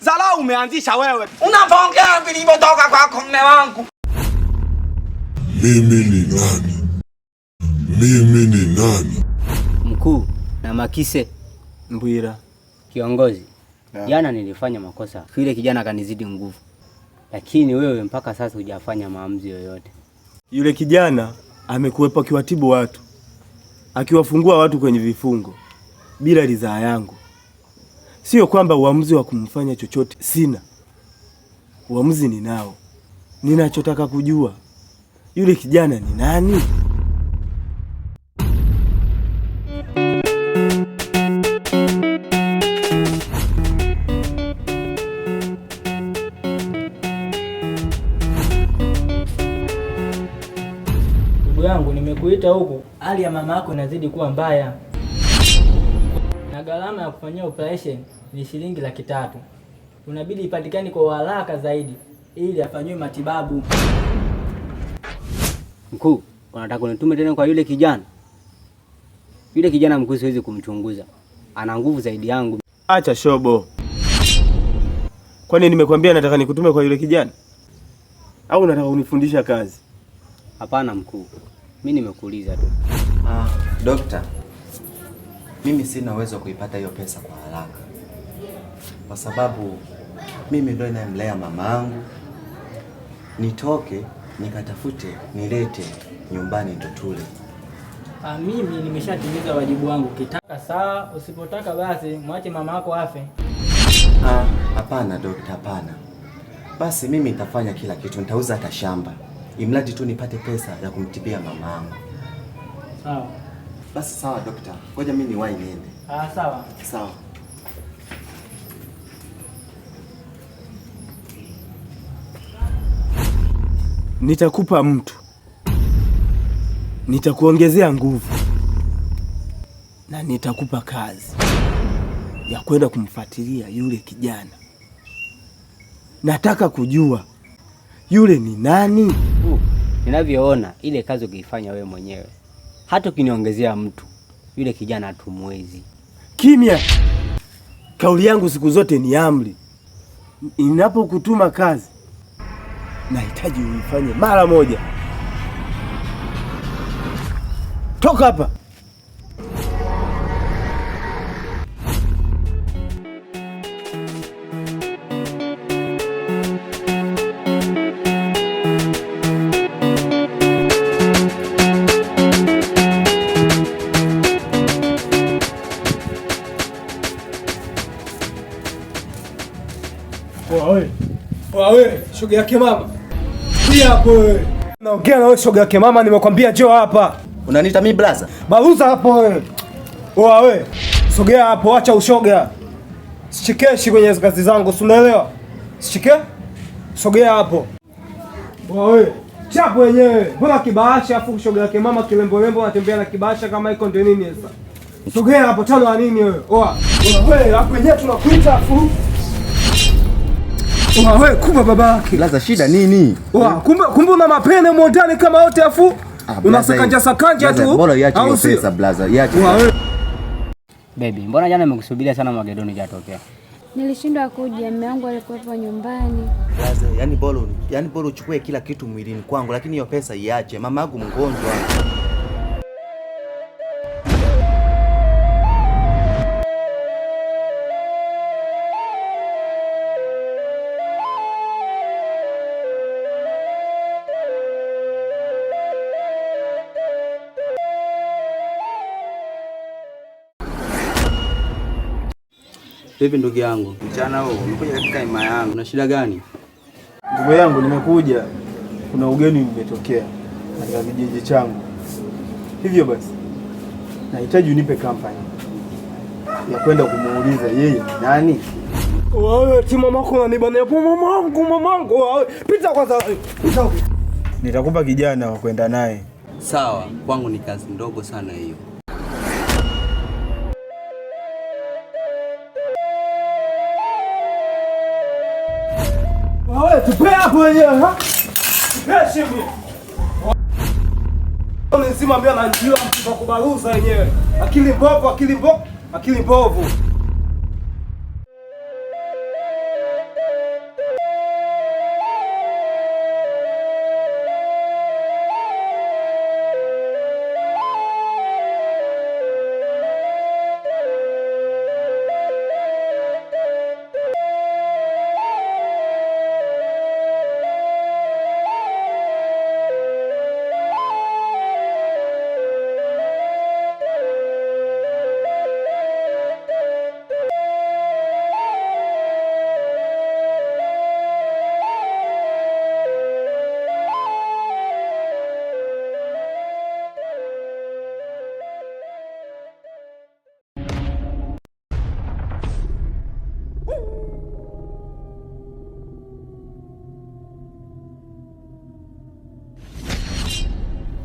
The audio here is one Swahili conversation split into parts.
Dharau umeanzisha wewe. Unavyoongea vilivyotoka kwako mume wangu. Mimi ni nani? Mimi ni nani? Mkuu na Makise Mbwira. Kiongozi, jana nilifanya makosa, yule kijana akanizidi nguvu, lakini wewe mpaka sasa hujafanya maamuzi yoyote. Yule kijana amekuwepo akiwatibu watu, akiwafungua watu kwenye vifungo bila ridhaa yangu. Sio kwamba uamuzi wa kumfanya chochote sina, uamuzi ninao. Ninachotaka kujua yule kijana ni nani? Ndugu yangu, nimekuita huku, hali ya mama yako inazidi kuwa mbaya na gharama ya kufanyia operation ni shilingi 300,000. Unabidi ipatikane kwa haraka zaidi ili afanyiwe matibabu. Mkuu, unataka kunitume tena kwa yule kijana? Yule kijana mkuu, siwezi kumchunguza, ana nguvu zaidi yangu. Acha shobo. Kwani nimekwambia nataka nikutume kwa yule kijana au unataka kunifundisha kazi? Hapana mkuu, mi nimekuuliza tu. Ah, dokta, mimi sina uwezo wa kuipata hiyo pesa kwa haraka, kwa sababu mimi ndo ninayemlea mamangu. Nitoke nikatafute nilete nyumbani ndo tule. Ah, mimi nimeshatimiza wajibu wangu. Ukitaka sawa, usipotaka basi mwache mama yako afe. Ah, hapana dokta, hapana. Basi mimi nitafanya kila kitu, nitauza hata shamba, imradi tu nipate pesa ya kumtibia mamangu. Sawa. Basi sawa dokta, ngoja mimi niwahi niende. Ah, sawa. Sawa. Nitakupa mtu, nitakuongezea nguvu na nitakupa kazi ya kwenda kumfuatilia yule kijana. Nataka kujua yule ni nani. Ninavyoona ile kazi ukiifanya wewe mwenyewe, hata ukiniongezea mtu yule kijana hatumwezi. Kimya! Kauli yangu siku zote ni amri. Ninapokutuma kazi, nahitaji uifanye mara moja. Toka hapa! Wewe shoga yake mama. Pia hapo wewe. Naongea na wewe shoga yake mama, nimekwambia njoo hapa. Unaniita mimi blaza? Baruza hapo wewe. Oa wewe. Sogea hapo, acha ushoga. Sichikeshi kwenye kazi zangu, si unaelewa? Sichike? Sogea hapo. Oa wewe. Chapo wenyewe. Mbona kibahasha afu shoga yake mama kilembo lembo anatembea na kibahasha kama iko ndio nini sasa? Sogea hapo, tano wa nini wewe? Oa. Wewe hapo wenyewe tunakuita afu. Wewe kumbe baba yake. Blaza, shida nini? Kumbe una mapene mondani kama yote afu unasakanja sakanja tu. Bora iache hiyo pesa blaza, iache. Baby, mbona jana nimekusubiria sana Magedoni hujatokea? Nilishindwa kuja, mume wangu alikuwepo nyumbani. Blaza, yani bora uchukue kila kitu mwilini kwangu, lakini hiyo pesa iache. Mama yangu mgonjwa. Vipi ndugu yangu, mchana huu umekuja katika hima yangu, una shida gani? Ndugu yangu, nimekuja, kuna ugeni umetokea katika kijiji changu, hivyo basi nahitaji unipe kampani ya kwenda kumuuliza yeye ni nani. Wewe ti mamako unanibania hapo, mamangu, mamangu. Wewe pita kwanza, pita. Nitakupa kijana wa kwenda naye. Sawa, kwangu ni kazi ndogo sana hiyo. Wewe tupe hapo wenyewe, ha? Tupe shimu. Nzima mbio anajua mtu wa kubaruza wenyewe. Akili mbovu, akili mbovu, akili mbovu.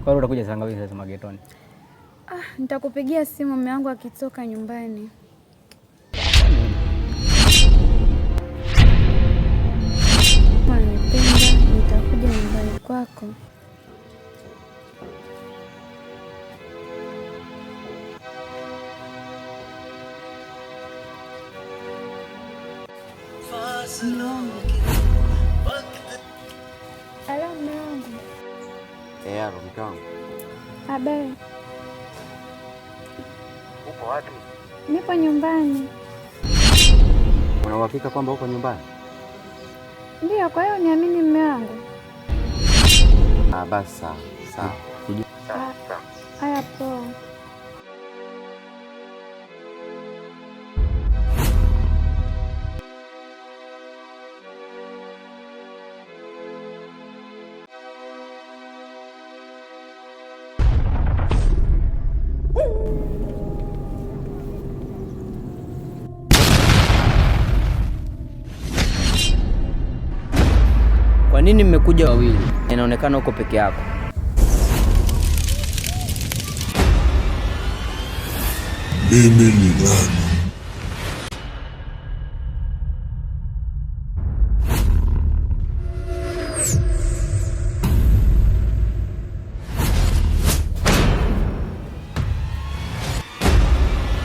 Kwa hiyo utakuja saa ngapi sasa magetoni? Ah, nitakupigia simu mume wangu akitoka nyumbani. Unanipenda, nitakuja nyumbani kwako. Halo mume wangu. Aro, mke wangu. Habari. Uko wapi? Nipo nyumbani. Una uhakika kwamba uko nyumbani? Ndiyo, kwa hiyo niamini mume wangu. Ah, basi sawa, sawa. Haya, poa. Kwa nini mmekuja wawili? Inaonekana uko peke yako. Mimi ni nani?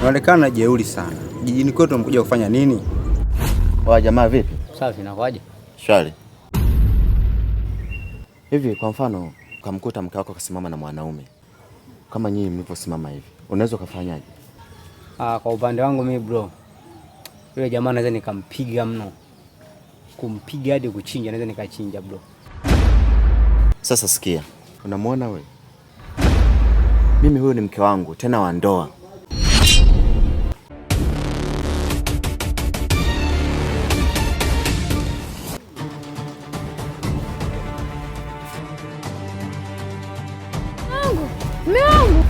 Unaonekana jeuri sana. Jijini kwetu umekuja kufanya nini? Wa jamaa vipi? Safi, inakuaje? Shwari. Hivi kwa mfano ukamkuta mke wako kasimama na mwanaume kama nyinyi mlivyosimama hivi, unaweza ukafanyaje? Ah, kwa upande wangu mimi bro, yule jamaa naweza nikampiga mno, kumpiga hadi kuchinja, naweza nikachinja bro. Sasa sikia, unamwona wewe, mimi huyu ni mke wangu tena wa ndoa. Mume wangu.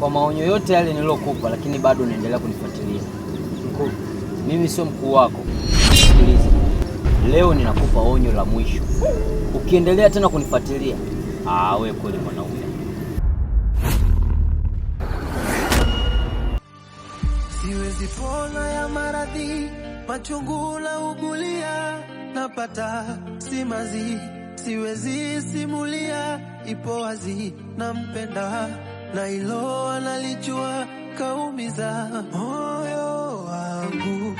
Kwa maonyo yote yale niliyokupa, lakini bado unaendelea kunifuatilia. Mkuu, mimi sio mkuu wako. Sikiliza, leo ninakupa onyo la mwisho. Ukiendelea tena kunifuatilia, wewe kweli mwanaume. Siwezi pona ya maradhi, machungu na ugulia, napata simazi, siwezi simulia, ipo wazi, nampenda na ilo analijua, kaumiza moyo wangu,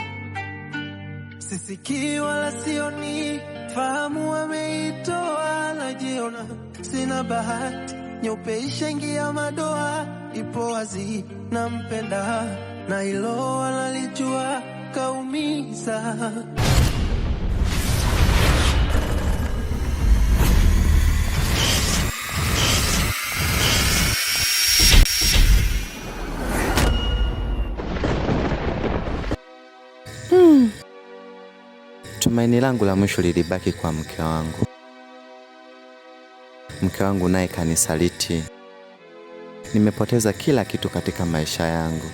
sisikii wala sioni, fahamu ameitoa, najiona sina bahati, nyeupe ishaingia madoa, ipo wazi, nampenda na ilo analijua, kaumiza. Tumaini langu la mwisho lilibaki kwa mke wangu. Mke wangu naye kanisaliti. Nimepoteza kila kitu katika maisha yangu.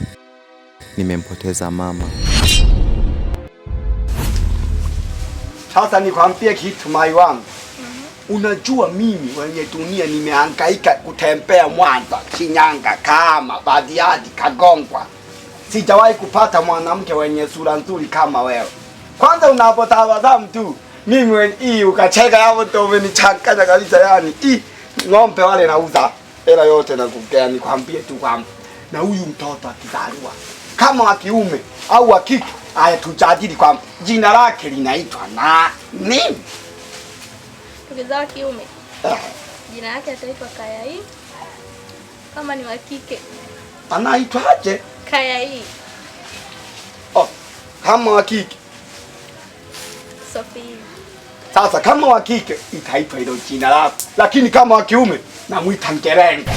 Nimempoteza mama. Sasa nikwambie kitu mai wangu. Unajua mimi wenye dunia nimehangaika kutembea Mwanza, Shinyanga, Kahama, Bariadi, Kagongwa. Sijawahi kupata mwanamke wenye sura nzuri kama wewe. Kwanza unapotabasamu tu, mimi hii ukacheka hapo ndio umenichanganya kabisa yani. Hii ng'ombe wale nauza hela yote na kukea, nikwambie tu kwamba na huyu mtoto akizaliwa kama wa kiume au wa kike, haya tujadili kwamba jina lake linaitwa na nini? Tukizaa wa kiume jina lake ataitwa Kayai, kama ni wa kike Anaitwaje? Kayai. Oh, kama wa kike Sofia. Sasa kama wa kike itaitwa hilo jina lako, lakini kama wa kiume namuita Ngerenga.